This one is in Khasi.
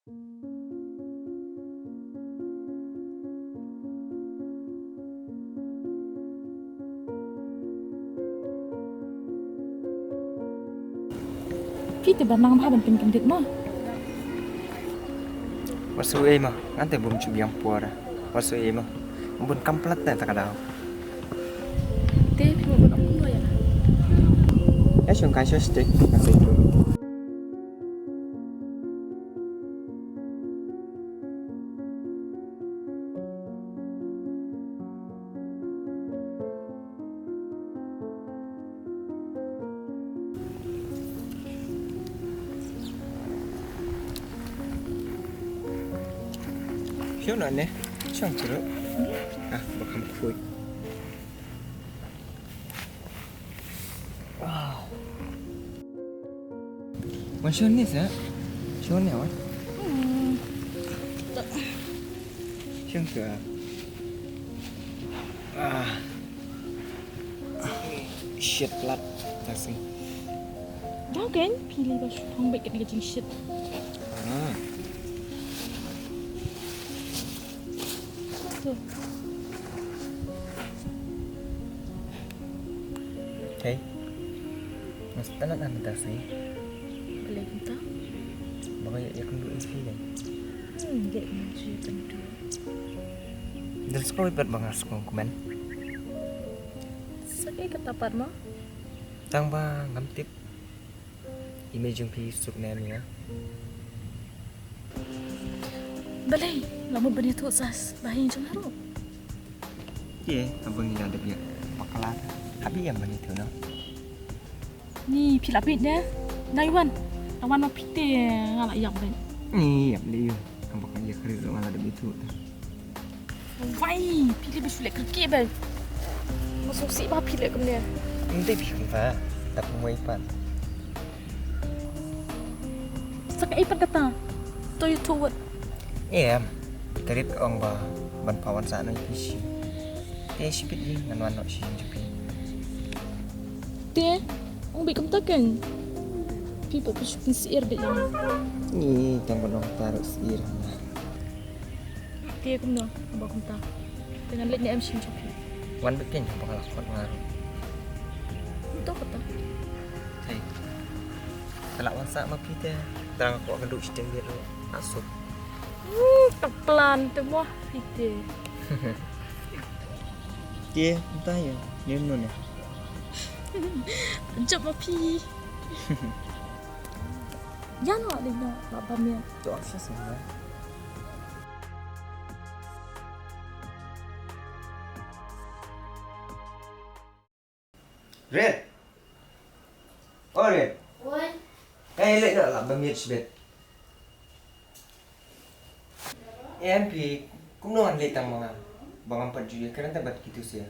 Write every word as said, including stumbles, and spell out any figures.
Phi te ba nang bha ban pynkyndit mo. Wat sa ei mo, ngan te bym shu biang por. Wat sa ei mo. Bun kam plat te ta ka daw. Te phi mo ban ong kumno ïa. Eh, shong kai sho stick, ka sei tu. Shong na ne, shong churu. Ah, ba kham khui. Wow. Wan shon ni sa. Shon ni wan. Hmm. Shon ke. Ah. Shit, plat. Tasi. Dah kan? Pilih bas hong baik kena kacing shit. Ah. Hey. Mas talat na mynta si. Balei mynta? Ba nga ïa ïa kynduh ïa phi kan. Hmm, dei mynta ïa kynduh. Dal scroll pat ba nga sngewkmen. Sa kaei kata pat mo? Tang ba ngam tip. Email jong phi suk ne em ïa. Balei, la mut ban ïathuh sa s-, ba ïing jong nga ruh. Ye, abang ïa dep ïa bakla. Hap ïa ban ïathuh no. Ni phi la pit ne. Nai wan. La wan ma phi te nga la ïap ben. Ni ïap le ïa. Abang ïa kri ruh nga la dep ïathuh. Wai, phi leh ba shu leh kyrkieh bel. Nga sngewsih ba phi leh kumne. Ym dei phi kumta, tap kumwei pat. Sa kaei pat kata? To ïathuh wat. Em, ka rit ka ong ba ban paw wan sah noh ïa phi shisien. Te shi bit ïa ngan wan noh shisien jong phi. Te, ong beit kumta kan. Phi pat phi shu pynsyier beit ïa nga. Ni, tang ban ong ta ruh syier. Te kumno, ba kumta. Te ngan leit ne em shisien jong phi. Wan beit kein ba nga la khot nga ruh. Kumto kata. Hei. Te la wan sah ma phi te. Tang ko ka duh shiteng beit ruh. Asuk. Hmm, ka plan te mo phi te. Te, kumta ïa. Nym no ne. Jop ma phi. Ïa no, lei no, la ba miet. To, shisha. Red. Oh, Red. Oi. Eh, leit noh, la ba miet shibit. Em phi, kumno ngan leit tang ma nga? Ba ngam pat ju ïakren te bad kito sha.